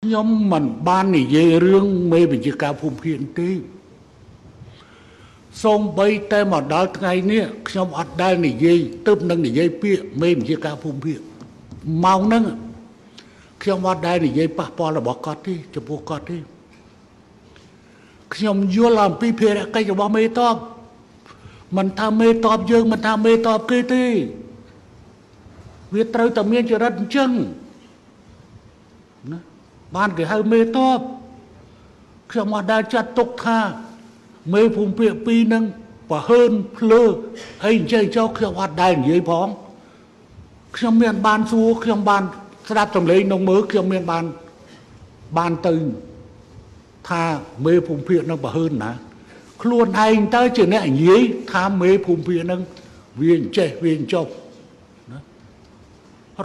ខ្ញុំមិនបាននិយាយរឿងមេបញ្ជាការភូមិភាគទេសូម្បីតែមកដល់ថ្ងៃនេះខ្ញុំអត់ដែលនិយាយទើបនឹងនិយាយពាក្យមេបញ្ជាការភូមិភាគម៉ោងហ្នឹងខ្ញុំអត់ដែលនិយាយប៉ះពាល់របស់គាត់ទេចំពោះគាត់ទេខ្ញុំយល់អំពីភារកិច្ចរបស់មេតបមិនថាមេតបយើងមិនថាមេតបគេទេវាត្រូវតែមានចរិតអញ្ចឹងណាបានគេហៅមេតបខ្ញុំអត់ដែលចាត់ទុកថាមេភូមិភាគពីរនឹងប្រហើនភ្លើអីអញ្ចឹងចុះខ្ញុំអត់ដែលនិយាយផងខ្ញុំមានបានសួរខ្ញុំបានស្ដាប់សម្លេងក្នុងមើលខ្ញុំមានបានទៅថាមេភូមិភាគនឹងប្រហើនណាខ្លួនឯងទៅជាអ្នកនិយាយថាមេភូមិភាគនឹងវាអញ្ចេះវាអញ្ចុះណា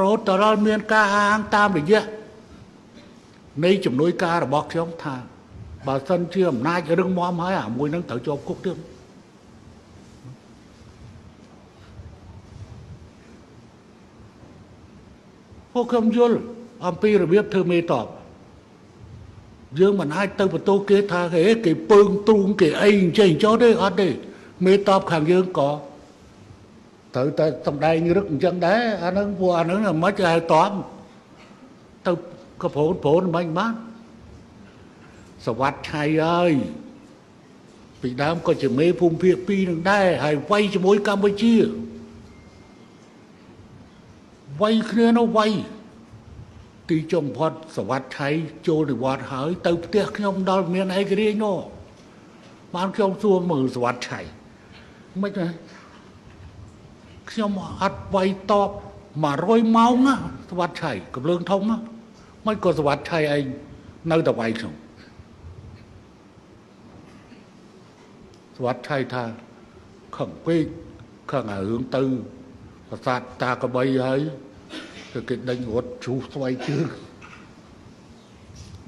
រហូតដល់មានការអាងតាមរយៈនៃជំនួយការរបស់ខ្ញុំថាបើសិនជាអំណាចរឹងមាំហើយអាមួយនឹងត្រូវជាប់គុកទៀតពួកខ្ញុំយល់អំពីរបៀបធ្វើមេតបយើងមិនអាចទៅបន្ទោសគេថាគេពើងទ្រូងគេអីអញ្ចឹងចុះទេអត់ទេមេតបខាងយើងក៏ត្រូវតែសំដែងរឹកអញ្ចឹងដែរអានឹងពួកអានឹងមិនហៅតបទៅកប្រូនប្រូនមិនបានសវត្តឆៃហើយពីដើមក៏ជាមេភូមិភាគពីរនឹងដែរហើយវាយជាមួយកម្ពុជាវាយគ្នានោះវាយទីចុងផុតសវត្តឆៃចូលនិវត្តន៍ហើយទៅផ្ទះខ្ញុំដល់មានឯករាជ្យនោះបានខ្ញុំសួរមើលសវត្តឆៃមិនហ៎ខ្ញុំអត់វាយតប100ម៉ោងណាសវត្តឆៃកំលឿងធំណាមិនក៏សវត្តឆៃឯងនៅតែវាយខ្ញុំសវត្តឆៃថាខឹងពេកខឹងអារឿងទៅប្រាសាទតាកបីហើយគឺគេដេញរត់ជ្រុះស្វ័យជើង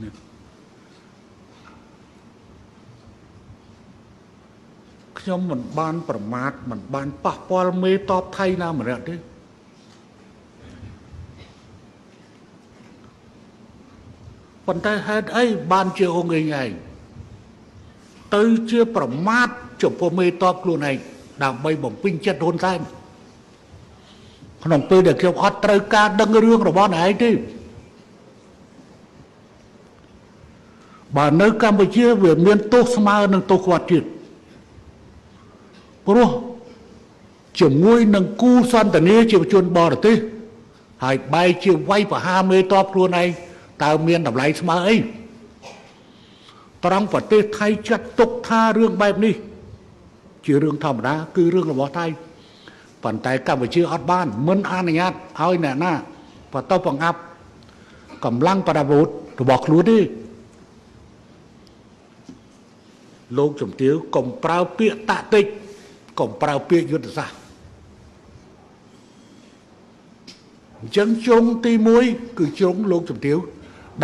នេះខ្ញុំមិនបានប្រមាថមិនបានប៉ះពាល់មេតបថៃណាម្នាក់ទេប៉ុន្តែហេតុអីបានជាអង្គឯងទៅជាប្រមាថចំពោះមេតបខ្លួនឯងដើម្បីបំពេញចិត្តហ៊ុនសែនក្នុងពេលដែលខ្ញុំអត់ត្រូវការដឹងរឿងរបស់អ្នកឯងទេបើនៅកម្ពុជាវាមានទោសស្មើនឹងទោសក្បត់ជាតិព្រោះជាមួយនឹងគូសន្តានាជាជនបរទេសហើយបែរជាវាយប្រហារមេតបខ្លួនឯងតើមានតម្លៃស្មើអីត្រង់ប្រទេសថៃចាត់ទុកថារឿងបែបនេះជារឿងធម្មតាគឺរឿងរបស់ថៃប៉ុន្តែកម្ពុជាអត់បានមិនអនុញ្ញាតឲ្យអ្នកណាបន្តបង្អាប់កម្លាំងប្រដាប់អាវុធរបស់ខ្លួនទេលោកជំទាវកុំប្រើពាក្យតាក់ទិចកុំប្រើពាក្យយុទ្ធសាស្ត្រអញ្ចឹងជ្រុងទី1គឺជ្រុងលោកជំទាវ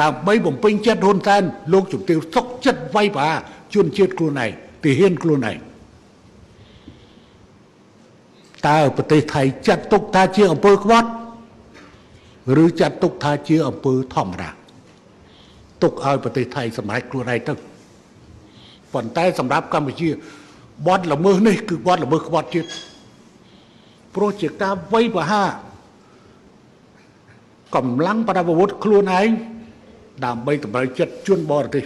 ដើម្បីបំពេញចិត្តហ៊ុនសែនលោកជំទាវសុកចិត្តវាយប្រហារជនជាតិខ្លួនឯងទាហានខ្លួនឯងតើប្រទេសថៃចាត់ទុកថាជាអំពើក្បត់ឬចាត់ទុកថាជាអំពើធម្មតាទុកឲ្យប្រទេសថៃសម្រេចខ្លួនឯងទៅប៉ុន្តែសម្រាប់កម្ពុជាបទល្មើសនេះគឺបទល្មើសក្បត់ជាតិព្រោះជាការវាយប្រហារកម្លាំងប្រដាប់អាវុធខ្លួនឯងដើម្បីតម្រូវចិត្តជនបរទេស